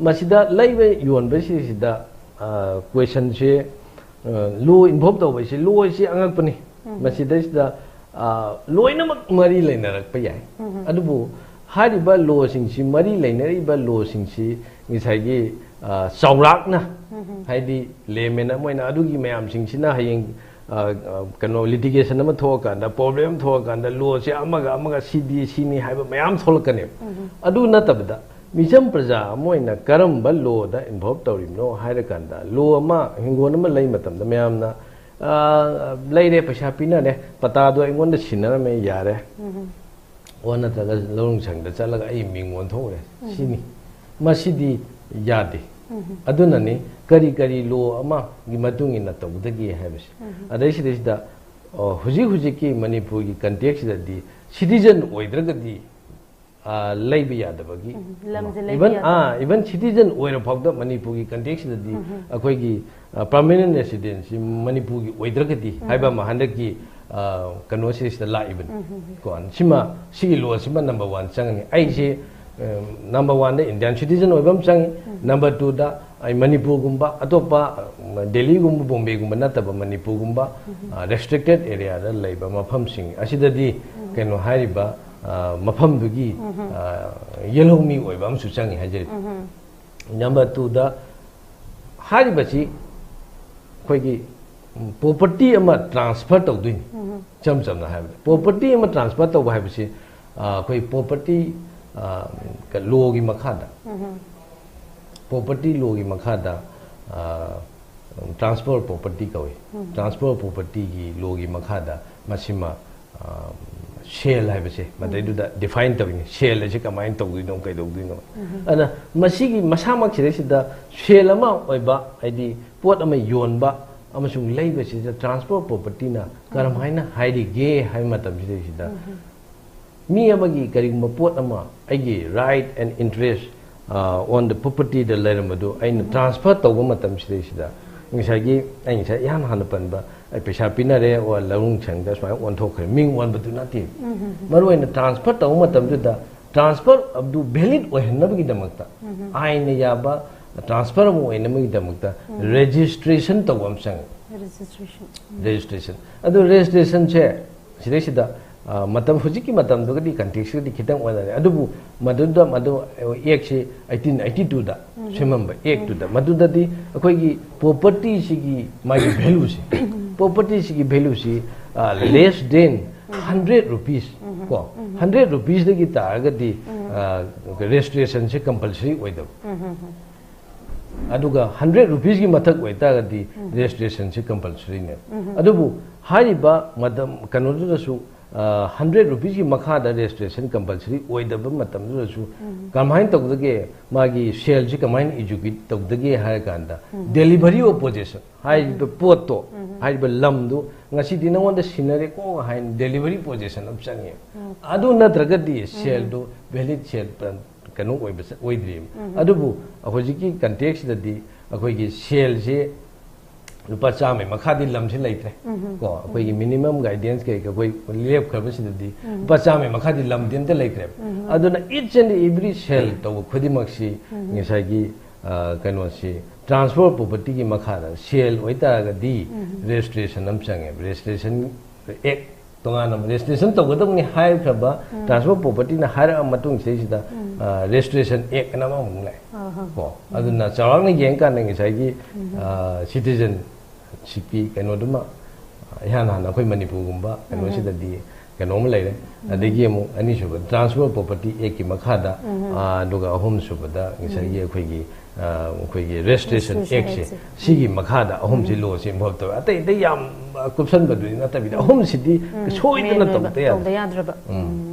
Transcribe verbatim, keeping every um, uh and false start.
ꯃꯁꯤꯗ ꯂꯩꯕ ꯌꯣꯟꯕꯁꯤꯁꯤꯗ ꯀ꯭ꯋꯦꯁꯟꯁꯦ, ꯂꯣ ꯏꯟꯚꯣꯜꯕ ꯇꯧꯕꯁꯤ, ꯂꯣꯁꯤ ꯑꯉꯛꯄꯅꯤ꯫ ꯃꯁꯤꯗꯩꯁꯤꯗ ꯂꯣꯏꯅꯃꯛ ꯃꯔꯤ ꯂꯩꯅꯔꯛꯄ ꯌꯥꯏ꯫ ꯑꯗꯨꯕꯨ ꯍꯥꯏꯔꯤꯕ ꯂꯣꯁꯤꯡꯁꯤ, ꯃꯔꯤ ꯂꯩꯅꯔꯤꯕ ꯂꯣꯁꯤꯡꯁꯤ ꯉꯁꯥꯏꯒꯤ ꯆꯥꯎꯔꯥꯛꯅ, ꯍꯥꯏꯗꯤ ꯂꯦꯃꯦꯟ ꯑꯃ ꯑꯣꯏꯅ ꯑꯗꯨꯒꯤ ꯃꯌꯥꯝꯁꯤꯡꯁꯤꯅ ꯍꯌꯦꯡ ꯀꯩꯅꯣ, ꯂꯤꯇꯤꯒꯦꯁꯟ ꯑꯃ ꯊꯣꯛꯑꯀꯥꯟꯗ, ꯄ꯭ꯔꯣꯕ꯭ꯂꯦꯝ ꯊꯣꯛꯑꯀꯥꯟꯗ ꯂꯣꯁꯦ ꯑꯃꯒ ꯑꯃꯒ ꯁꯤꯗꯤ ꯁꯤꯅꯤ ꯍꯥꯏꯕ ꯃꯌꯥꯝ ꯊꯣꯛꯂꯛꯀꯅꯦꯕ꯫ ꯑꯗꯨ ꯅꯠꯇꯕꯗ ꯃꯤꯆꯝ ꯄ꯭ꯔꯖꯥ ꯑꯃ ꯑꯣꯏꯅ ꯀꯔꯝꯕ ꯂꯣꯗ ꯏꯟꯚꯣꯜꯕ ꯇꯧꯔꯤꯕꯅꯣ ꯍꯥꯏꯔꯀꯥꯟꯗ, ꯂꯣ ꯑꯃ, ꯍꯤꯡꯒꯣꯜ ꯑꯃ ꯂꯩ ꯃꯇꯝꯗ ꯃꯌꯥꯝꯅ, "ꯑ, ꯂꯩꯔꯦ, ꯄꯩꯁꯥ ꯄꯤꯅꯔꯦ, ꯄꯇꯥꯗꯣ ꯑꯩꯉꯣꯟꯗ ꯁꯤꯟꯅꯔꯝꯃꯦ, ꯌꯥꯔꯦ, ꯑꯣ, ꯅꯠꯇ꯭ꯔꯒ ꯂꯧꯅꯨꯡ ꯁꯪꯗ ꯆꯠꯂꯒ ꯑꯩ ꯃꯤꯡ ꯑꯣꯟꯊꯣꯛꯎꯔꯦ", ꯁꯤꯅꯤ꯫ ꯃꯁꯤꯗꯤ ꯌꯥꯗꯦ꯫ ꯑꯗꯨꯅꯅꯤ ꯀꯔꯤ ꯀꯔꯤ ꯂꯣ ꯑꯃꯒꯤ ꯃꯇꯨꯡ ꯏꯟꯅ ꯇꯧꯒꯗꯒꯦ ꯍꯥꯏꯕꯁꯦ꯫ ꯑꯗꯩꯁꯤꯗꯩꯁꯤꯗ, ꯑꯣ, ꯍꯧꯖꯤꯛ ꯍꯧꯖꯤꯛꯀꯤ ꯃꯅꯤꯄꯨꯔꯒꯤ ꯀꯟꯇꯦꯛꯁꯤꯗ ꯁꯤꯇꯤꯖꯟ ꯑꯣꯏꯗ꯭ꯔꯒꯗꯤ, ꯑ, ꯂꯩꯕ ꯌꯥꯗꯕꯒꯤ, ꯎꯝ, ꯂꯝꯁꯦ ꯂꯩꯕ ꯏꯚꯟ, ꯌꯥꯗꯕ꯫ ꯑꯥ, ꯏꯚꯟ ꯁꯤꯇꯤꯖꯟ ꯑꯣꯏꯔ ꯐꯥꯎꯗ ꯃꯅꯤꯄꯨꯔꯒꯤ ꯀꯟꯇꯦꯛꯁꯤꯗꯗꯤ ꯑꯩꯈꯣꯏꯒꯤ, ꯑ, ꯄꯔꯃꯅꯦꯟ ꯔꯦꯁꯤꯗꯦꯟꯁꯤ ꯃꯅꯤꯄꯨꯔꯒꯤ ꯑꯣꯏꯗ꯭ꯔꯒꯗꯤ ꯍꯥꯏꯕ ꯑꯃ ꯍꯟꯗꯛꯀꯤ, ꯑ, ꯀꯩꯅꯣꯁꯤꯗ ꯂꯥꯛꯏꯕꯅꯤ꯫ ꯀꯣ, ꯁꯤꯃ, ꯁꯤꯒꯤ ꯂꯣꯁꯤꯃ ꯅꯝꯕꯔ ꯋꯥꯟ ꯆꯪꯉꯅꯤ꯫ ꯑꯩꯁꯦ, ꯑ, ꯅꯝꯕꯔ ꯋꯥꯟꯗ ꯏꯟꯗꯤꯌꯥꯟ ꯁꯤꯇꯤꯖꯟ ꯑꯣꯏꯕ ꯑꯃ ꯆꯪꯉꯤ, ꯅꯝꯕꯔ ꯇꯨꯗ ꯑꯩ ꯃꯅꯤꯄꯨꯔꯒꯨꯝꯕ, ꯑꯇꯣꯞꯄ, ꯑ, ꯗꯦꯜꯂꯤꯒꯨꯝꯕ, ꯕꯣꯝꯕꯦꯒꯨꯝꯕ ꯅꯠꯇꯕ ꯃꯅꯤꯄꯨꯔꯒꯨꯝꯕ, ꯑ, ꯔꯦꯁꯇ꯭ꯔꯤꯛꯇꯦꯠ ꯑꯦꯔꯤꯌꯥꯗ ꯂꯩꯕ ꯃꯐꯝꯁꯤꯡ ꯑꯁꯤꯗꯗꯤ ꯀꯩꯅꯣ ꯍꯥꯏꯔꯤꯕ, ꯑ, ꯃꯐꯝꯗꯨꯒꯤ, ꯑ, ꯌꯦꯜꯍꯧꯃꯤ ꯑꯣꯏꯕ ꯑꯃꯁꯨ ꯆꯪꯉꯤ ꯍꯥꯏꯖꯔꯤ꯫ ꯅꯝꯕꯔ ꯇꯨꯗ ꯍꯥꯏꯔꯤꯕꯁꯤ ꯑꯩꯈꯣꯏꯒꯤ, ꯎꯝ, ꯄ꯭ꯔꯣꯄꯔꯇꯤ ꯑꯃ ꯇ꯭ꯔꯥꯟꯁꯐꯔ ꯇꯧꯗꯣꯏꯅꯤ꯫ ꯏꯆꯝ ꯆꯝꯅ ꯍꯥꯏꯕꯗ, ꯄ꯭ꯔꯣꯄꯔꯇꯤ ꯑꯃ ꯇ꯭ꯔꯥꯟꯁꯐꯔ ꯇꯧꯕ ꯍꯥꯏꯕꯁꯤ, ꯑ, ꯑꯩꯈꯣꯏ ꯄ꯭ꯔꯣꯄꯔꯇꯤ, ꯑ, ꯂꯣꯒꯤ ꯃꯈꯥꯗ, ꯄ꯭ꯔꯣꯄꯔꯇꯤ ꯂꯣꯒꯤ ꯃꯈꯥꯗ, ꯑ, ꯇ꯭ꯔꯥꯟꯁꯐꯔ ꯄ꯭ꯔꯣꯄꯔꯇꯤ ꯀꯧꯏ꯫ ꯇ꯭ꯔꯥꯟꯁꯐꯔ ꯄ꯭ꯔꯣꯄꯔꯇꯤꯒꯤ ꯂꯣꯒꯤ ꯃꯈꯥꯗ ꯃꯁꯤꯃ, ꯑ, ꯁꯦꯜ ꯍꯥꯏꯕꯁꯦ ꯃꯗꯩꯗꯨꯗ ꯗꯤꯐꯥꯏꯟ ꯇꯧꯔꯤꯅꯤ꯫ ꯁꯦꯜ ꯑꯁꯤ ꯀꯃꯥꯏꯅ ꯇꯧꯗꯣꯏꯅꯣ, ꯀꯩꯗꯧꯗꯣꯏꯅꯣ? ꯑꯗꯨꯅ ꯃꯁꯤꯒꯤ ꯃꯁꯥꯃꯛꯁꯤꯗꯩꯁꯤꯗ ꯁꯦꯜ ꯑꯃ ꯑꯣꯏꯕ, ꯍꯥꯏꯗꯤ ꯄꯣꯠ ꯑꯃ ꯌꯣꯟꯕ ꯑꯃꯁꯨꯡ ꯂꯩꯕꯁꯤꯗ ꯇ꯭ꯔꯥꯟꯁꯐꯔ ꯄ꯭ꯔꯣꯄꯔꯇꯤꯅ ꯀꯔꯝꯍꯥꯏꯅ ꯍꯥꯏꯔꯤꯒꯦ ꯍꯥꯏꯕ ꯃꯇꯝꯁꯤꯗꯩꯁꯤꯗ, ꯃꯤ ꯑꯃꯒꯤ ꯀꯔꯤꯒꯨꯝꯕ ꯄꯣꯠ ꯑꯃ, ꯑꯩꯒꯤ right and interest, ꯑ, on the property ꯗ ꯂꯩꯔꯝꯕꯗꯨ ꯑꯩꯅ ꯇ꯭ꯔꯥꯟꯁꯐꯔ ꯇꯧꯕ ꯃꯇꯝꯁꯤꯗꯩꯁꯤꯗ, ꯉꯁꯥꯏꯒꯤ ꯑꯩ ꯉꯁꯥꯏ ꯏꯍꯥꯟ ꯍꯥꯟꯅ ꯄꯟꯕ, ꯑꯩ ꯄꯩꯁꯥ ꯄꯤꯅꯔꯦ, ꯑꯣ, ꯂꯧꯅꯨꯡ ꯁꯪꯗ ꯁꯨꯃꯥꯏꯅ ꯑꯣꯟꯊꯣꯛꯈ꯭ꯔꯦ, ꯃꯤꯡ ꯑꯣꯟꯕꯗꯨ ꯅꯠꯇꯦ꯫ ꯃꯔꯨ ꯑꯣꯏꯅ ꯇ꯭ꯔꯥꯟꯁꯐꯔ ꯇꯧꯕ ꯃꯇꯝꯗꯨꯗ ꯇ꯭ꯔꯥꯟꯁꯐꯔ ꯑꯗꯨ ꯚꯦꯂꯤꯠ ꯑꯣꯏꯍꯟꯅꯕꯒꯤꯗꯃꯛꯇ, ꯑꯥꯏꯟꯅ ꯌꯥꯕ ꯇ꯭ꯔꯥꯟꯁꯐꯔ ꯑꯃ ꯑꯣꯏꯅꯕꯒꯤꯗꯃꯛꯇ ꯔꯦꯖꯤꯁꯇ꯭ꯔꯦꯁꯟ ꯇꯧꯕ ꯑꯃ ꯆꯪꯉꯤ꯫ ꯔꯦꯖꯤꯁꯇ꯭ꯔꯦꯁꯟ꯫ ꯔꯦꯖꯤꯁꯇ꯭ꯔꯦꯁꯟ꯫ ꯑꯗꯨ ꯔꯦꯖꯤꯁꯇ꯭ꯔꯦꯁꯟꯁꯦ ꯁꯤꯗꯩꯁꯤꯗ, ꯑ, ꯃꯇꯝ, ꯍꯧꯖꯤꯛꯀꯤ ꯃꯇꯝꯗꯨꯒꯗꯤ ꯀꯟꯇꯦꯛꯁꯀꯗꯤ ꯈꯤꯇꯪ ꯑꯣꯟꯅꯔꯦ, ꯑꯗꯨꯕꯨ ꯃꯗꯨꯗ, ꯃꯗꯨ ꯑꯦꯛꯁꯤ ꯑꯩꯇꯤꯟ ꯑꯩꯇꯤꯇꯨꯗ ꯁꯦꯝꯃꯝꯕ ꯑꯦꯛꯇꯨꯗ, ꯃꯗꯨꯗꯗꯤ ꯑꯩꯈꯣꯏꯒꯤ ꯄ꯭ꯔꯣꯄꯔꯇꯤꯁꯤꯒꯤ ꯃꯥꯒꯤ ꯚꯦꯂꯨꯁꯤ, ꯄ꯭ꯔꯣꯄꯔꯇꯤꯁꯤꯒꯤ ꯚꯦꯂꯨꯁꯤ less than hundred rupees, ꯀꯣ, ꯍꯟꯗ꯭ꯔꯦꯠ ꯔꯨꯄꯤꯁꯇꯒꯤ ꯇꯥꯔꯒꯗꯤ ꯔꯦꯖꯤꯁꯇ꯭ꯔꯦꯁꯟꯁꯦ ꯀꯝꯄꯜꯁꯔꯤ ꯑꯣꯏꯗꯕ꯫ ꯑꯗꯨꯒ ꯍꯟꯗ꯭ꯔꯦꯠ ꯔꯨꯄꯤꯁꯀꯤ ꯃꯊꯛ ꯑꯣꯏꯇꯥꯔꯒꯗꯤ ꯔꯦꯖꯤꯁꯇ꯭ꯔꯦꯁꯟꯁꯦ ꯀꯝꯄꯜꯁꯔꯤꯅꯦꯕ꯫ ꯑꯗꯨꯕꯨ ꯍꯥꯏꯔꯤꯕ ꯃꯇꯝ ꯀꯩꯅꯣꯗꯨꯗꯁꯨ, ꯍꯟꯗ꯭ꯔꯦꯠ ꯔꯨꯄꯤꯁꯀꯤ ꯃꯈꯥꯗ ꯔꯦꯖꯤꯁꯇ꯭ꯔꯦꯁꯟ ꯀꯝꯄꯜꯁꯔꯤ ꯑꯣꯏꯗꯕ ꯃꯇꯝꯗꯨꯗꯁꯨ ꯀꯃꯥꯏꯅ ꯇꯧꯗꯒꯦ, ꯃꯥꯒꯤ ꯁꯦꯜꯁꯤ ꯀꯃꯥꯏꯅ ꯏꯖꯨꯀꯦꯠ ꯇꯧꯗꯒꯦ ꯍꯥꯏꯔ ꯀꯥꯟꯗ, delivery of possession ꯍꯥꯏꯔꯤꯕ ꯄꯣꯠꯇꯣ, ꯍꯥꯏꯔꯤꯕ ꯂꯝꯗꯣ ꯉꯁꯤꯗꯤ ꯅꯉꯣꯟꯗ ꯁꯤꯟꯅꯔꯦꯀꯣ ꯍꯥꯏꯅ delivery possession ꯑꯃ ꯆꯪꯉꯦ꯫ ꯑꯗꯨ ꯅꯠꯇ꯭ꯔꯒꯗꯤ ꯁꯦꯜꯗꯣ ꯚꯦꯂꯤꯠ ꯁꯦꯜ ꯀꯩꯅꯣ ꯑꯣꯏꯕ ꯑꯣꯏꯗ꯭ꯔꯤꯕ꯫ ꯑꯗꯨꯕꯨ ꯍꯧꯖꯤꯛꯀꯤ ꯀꯟꯇꯦꯛꯁꯤꯗꯗꯤ ꯑꯩꯈꯣꯏꯒꯤ ꯁꯦꯜꯁꯤ ꯂꯨꯄꯥ ꯆꯥꯝꯃꯩ ꯃꯈꯥꯗꯤ ꯂꯝꯁꯤ ꯂꯩꯇ꯭ꯔꯦ꯫ ꯀꯣ, ꯑꯩꯈꯣꯏꯒꯤ ꯃꯤꯅꯤꯃꯝ ꯒꯥꯏꯗꯦꯟꯁ ꯀꯩ ꯑꯩꯈꯣꯏ ꯂꯦꯞꯈ꯭ꯔꯕꯁꯤꯗꯗꯤ ꯂꯨꯄꯥ ꯆꯥꯝꯃꯩ ꯃꯈꯥꯗꯤ ꯂꯝꯗꯤ ꯑꯝꯇ ꯂꯩꯇ꯭ꯔꯦꯕ꯫ ꯑꯗꯨꯅ each and every ꯁꯦꯜ ꯇꯧꯕ ꯈꯨꯗꯤꯡꯃꯛꯁꯤ ꯉꯁꯥꯏꯒꯤ, ꯑ, ꯀꯩꯅꯣꯁꯤ, ꯇ꯭ꯔꯥꯟꯁꯐꯔ ꯄ꯭ꯔꯣꯄꯔꯇꯤꯒꯤ ꯃꯈꯥꯗ ꯁꯦꯜ ꯑꯣꯏꯇꯥꯔꯒꯗꯤ ꯔꯦꯖꯤꯁꯇ꯭ꯔꯦꯁꯟ ꯑꯃ ꯆꯪꯉꯦꯕ꯫ ꯔꯦꯖꯤꯁꯇ꯭ꯔꯦꯁꯟ ꯑꯦꯛ ꯇꯣꯉꯥꯟꯅ ꯔꯦꯖꯤꯁꯇ꯭ꯔꯦꯁꯟ ꯇꯧꯒꯗꯕꯅꯤ ꯍꯥꯏꯈ꯭ꯔꯕ ꯇ꯭ꯔꯥꯟꯁꯐꯔ ꯄ꯭ꯔꯣꯄꯔꯇꯤꯅ ꯍꯥꯏꯔꯛꯑ ꯃꯇꯨꯡ ꯁꯤꯗꯩꯁꯤꯗ, ꯑ, ꯔꯦꯖꯤꯁꯇ꯭ꯔꯦꯁꯟ ꯑꯦꯛ ꯑꯅ ꯑꯃꯃꯨꯛ ꯂꯥꯛꯑꯦ꯫ ꯀꯣ, ꯑꯗꯨꯅ ꯆꯥꯎꯔꯥꯛꯅ ꯌꯦꯡꯀꯥꯟꯗ ꯉꯁꯥꯏꯒꯤ, ꯑ, ꯁꯤꯇꯤꯖꯟꯁꯤꯞꯀꯤ ꯀꯩꯅꯣꯗꯨꯃ, ꯑ, ꯏꯍꯥꯟ ꯍꯥꯟꯅ ꯑꯩꯈꯣꯏ ꯃꯅꯤꯄꯨꯔꯒꯨꯝꯕ ꯀꯩꯅꯣꯁꯤꯗꯗꯤ ꯀꯩꯅꯣꯝ ꯂꯩꯔꯦ꯫ ꯑꯗꯒꯤ ꯑꯃꯨꯛ ꯑꯅꯤꯁꯨꯕ ꯇ꯭ꯔꯥꯟꯁꯐꯔ ꯄ꯭ꯔꯣꯄꯔꯇꯤ ꯑꯦꯛꯀꯤ ꯃꯈꯥꯗ, ꯑ, ꯑꯗꯨꯒ ꯑꯍꯨꯝꯁꯨꯕꯗ ꯉꯁꯥꯏꯒꯤ ꯑꯩꯈꯣꯏꯒꯤ, ꯑ, ꯑꯩꯈꯣꯏꯒꯤ ꯔꯦꯖꯤꯁꯇ꯭ꯔꯦꯁꯟ ꯔꯦꯖꯤꯁꯇ꯭ꯔꯦꯁꯟ ꯑꯦꯛꯁꯦ, ꯑꯦꯛꯁꯦ꯫ ꯁꯤꯒꯤ ꯃꯈꯥꯗ ꯑꯍꯨꯝꯁꯤ ꯂꯣꯁꯤ ꯏꯟꯚꯣꯜꯕ ꯇꯧꯋꯦ꯫ ꯑꯇꯩ ꯑꯇꯩ ꯌꯥꯝ, ꯑ, ꯀꯨꯞꯁꯟꯕꯗꯨꯗꯤ ꯅꯠꯇꯕꯤꯗ ꯑꯍꯨꯝꯁꯤꯗꯤ ꯁꯣꯏꯗꯅ ꯃꯦꯟ ꯑꯣꯏꯕ ꯇꯧꯗ ꯌꯥꯗꯦ꯫ ꯇꯧꯗ ꯌꯥꯗ꯭ꯔꯕ꯫ ꯎꯝ꯫